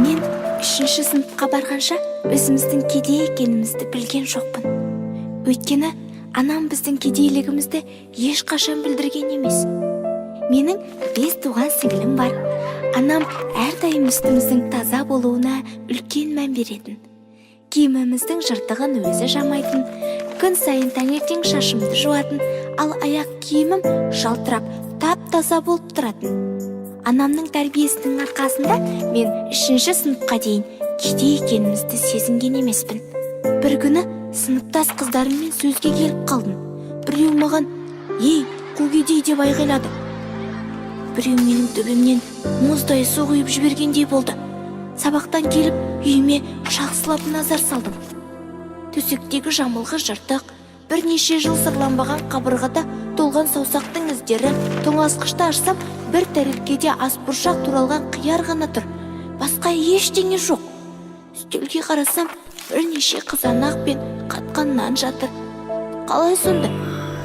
Мен үшінші сыныпқа барғанша өзіміздің кедей екенімізді білген жоқпын. Өйткені анам біздің кедейлігімізді ешқашан білдірген емес. Менің 5 туған сіңілім бар. Анам әрдайым үстіміздің таза болуына үлкен мән беретін. Киіміміздің жыртығын өзі жамайтын, күн сайын таңертең шашымды жуатын, ал аяқ киімім жалтырап, тап-таза болып тұратын. Анамның тәрбиесінің арқасында мен үшінші сыныпқа дейін кедей екенімізді сезінген емеспін. Бір күні сыныптас қыздарыммен сөзге келіп қалдым. Біреу маған: «Ей, қу кедей!» деп айғайлады. Біреу менің төбемнен мұздай су құйып жібергендей болды. Сабақтан келіп, үйіме жақсылап назар салдым. Төсектегі жамылғы жыртық, бірнеше жыл сырланбаған қабырғада толған саусақтың іздері, тоңазытқышты ашсам, бір тәрелкеде ас бұршақ туралған қияр ғана тұр, басқа ештеңе жоқ. Үстелге қарасам, бірнеше қызанақ пен қатқан нан жатыр. Қалай сонда?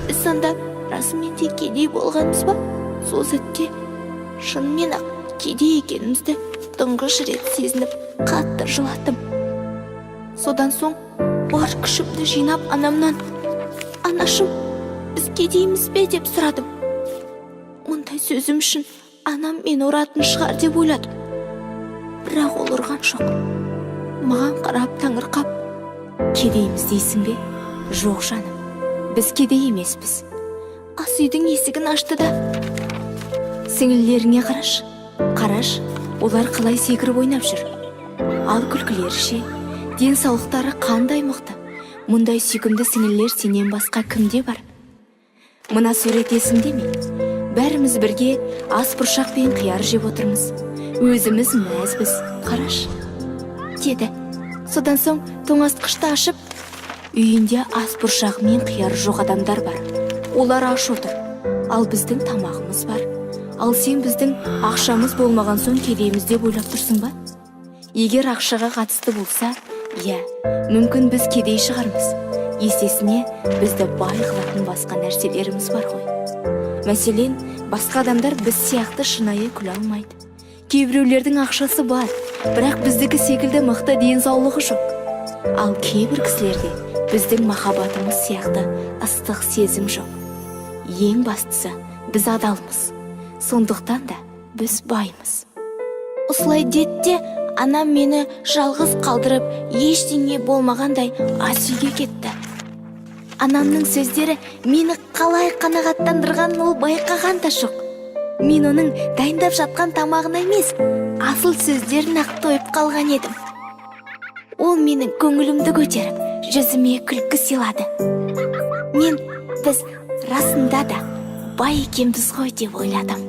Біз сонда расымен де кедей болғанбыз ба? Сол сәтте шынымен ақ кедей екенімізді тұңғыш рет сезініп, қатты жыладым. Содан соң бар күшімді жинап, анамнан: «Анашым, біз кедейміз бе?» деп сұрадым. Мұндай сөзім үшін анам мені ұратын шығар деп ойладым. Бірақ ол ұрған жоқ. Маған қарап, таңырқап: «Кедейміз дейсің бе? Жоқ, жаным, біз кедей емеспіз». Ас үйдің есігін ашты да: «Сіңілілеріңе қарашы, қараш, олар қалай секіріп ойнап жүр. Ал күлкілері ше, денсаулықтары қандай мықты. Мұндай сүйкімді сіңілілер сенен басқа кімде бар? Мына сурет есіңде ме? Бәріміз бірге ас бұршақ пен қияр жеп отырмыз. Өзіміз мәзбіз, қараш», – деді. Содан соң тоңазытқышты ашып: «Үйінде ас бұршағы мен қияры жоқ адамдар бар. Олар аш отыр. Ал біздің тамағымыз бар. Ал сен біздің ақшамыз болмаған соң кедейміз деп ойлап тұрсың ба? Егер ақшаға қатысты болса, иә, мүмкін, біз кедей шығармыз. Есесіне бізді бай қылатын басқа нәрселеріміз бар ғой. Мәселен, басқа адамдар біз сияқты шынайы күле алмайды. Кейбіреулердің ақшасы бар, бірақ біздікі секілді мықты денсаулығы жоқ. Ал кейбір кісілерде біздің махаббатымыз сияқты ыстық сезім жоқ. Ең бастысы, біз адалмыз. Сондықтан да біз баймыз». Осылай деді де, анам мені жалғыз қалдырып, ештеңе болмағандай ас үйге кетті. Анамның сөздері мені қалай қанағаттандырғанын ол байқаған да жоқ. Мен оның дайындап жатқан тамағына емес, асыл сөздерін ақ тойып қалған едім. Ол менің көңілімді көтеріп, жүзіме күлкі сыйлады. Мен біз расында да бай екенбіз ғой деп ойладым.